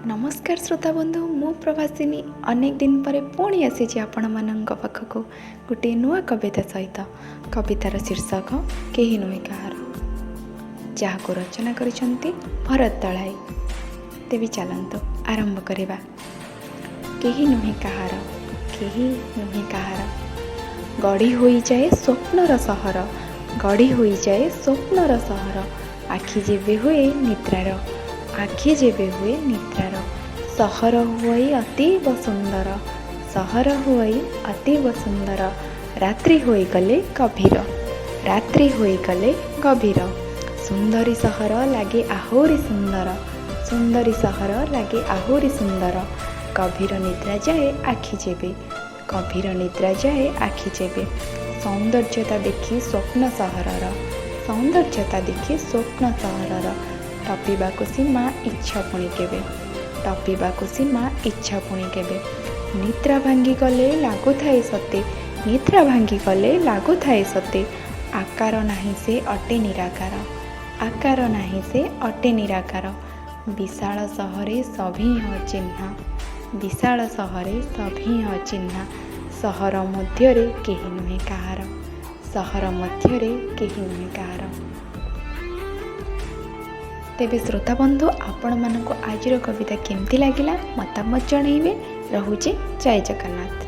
ନମସ୍କାର ଶ୍ରୋତା ବନ୍ଧୁ, ମୁଁ ପ୍ରଭାସିନୀ ଅନେକ ଦିନ ପରେ ପୁଣି ଆସିଛି ଆପଣମାନଙ୍କ ପାଖକୁ ଗୋଟିଏ ନୂଆ କବିତା ସହିତ। କବିତାର ଶୀର୍ଷକ କେହି ନୁହେଁ କାହାର, ଯାହାକୁ ରଚନା କରିଛନ୍ତି ଭରତ ଦଳାଇ। ତେବେ ଚାଲନ୍ତୁ ଆରମ୍ଭ କରିବା। କେହି ନୁହେଁ କାହାର, କେହି ନୁହେଁ କାହାର। ଗଢ଼ି ହୋଇଯାଏ ସ୍ୱପ୍ନର ସହର, ଗଢ଼ି ହୋଇଯାଏ ସ୍ୱପ୍ନର ସହର, ଆଖି ଯେବେ ହୁଏ ନିଦ୍ରାର, ଆଖି ଯେବେ ହୁଏ ନିଦ୍ରାର। ସହର ହୁଅଇ ଅତୀବ ସୁନ୍ଦର, ସହର ହୁଅଇ ଅତୀବ ସୁନ୍ଦର, ରାତ୍ରି ହୋଇଗଲେ ଗଭୀର, ରାତ୍ରି ହୋଇଗଲେ ଗଭୀର। ସୁନ୍ଦରୀ ସହର ଲାଗେ ଆହୁରି ସୁନ୍ଦର, ସୁନ୍ଦରୀ ସହର ଲାଗେ ଆହୁରି ସୁନ୍ଦର, ଗଭୀର ନିଦ୍ରା ଯାଏ ଆଖି ଯେବେ, ଗଭୀର ନିଦ୍ରା ଯାଏ ଆଖି ଯେବେ। ସୌନ୍ଦର୍ଯ୍ୟତା ଦେଖି ସ୍ୱପ୍ନ ସହରର, ସୌନ୍ଦର୍ଯ୍ୟତା ଦେଖି ସ୍ୱପ୍ନ ସହରର, ଟପିବାକୁ ସୀମା ଇଚ୍ଛା ପୁଣି କେବେ, ଟପିବାକୁ ସୀମା ଇଚ୍ଛା ପୁଣି କେବେ। ନିଦ୍ରା ଭାଙ୍ଗିଗଲେ ଲାଗୁଥାଏ ସତେ, ନିଦ୍ରା ଭାଙ୍ଗିଗଲେ ଲାଗୁଥାଏ ସତେ, ଆକାର ନାହିଁ ସେ ଅଟେ ନିରାକାର, ଆକାର ନାହିଁ ସେ ଅଟେ ନିରାକାର। ବିଶାଳ ସହରେ ସଭିଏଁ ଅଚିହ୍ନା, ବିଶାଳ ସହରେ ସଭିଏଁ ଅଚିହ୍ନା, ସହର ମଧ୍ୟରେ କେହି ନୁହେଁ କାହାର, ସହର ମଧ୍ୟରେ କେହି ନୁହେଁ କାହାର। ତେବେ ଶ୍ରୋତା ବନ୍ଧୁ, ଆପଣମାନଙ୍କୁ ଆଜିର କବିତା କେମିତି ଲାଗିଲା ମତାମତ ଜଣାଇବେ। ରହୁଛି, ଜୟ ଜଗନ୍ନାଥ।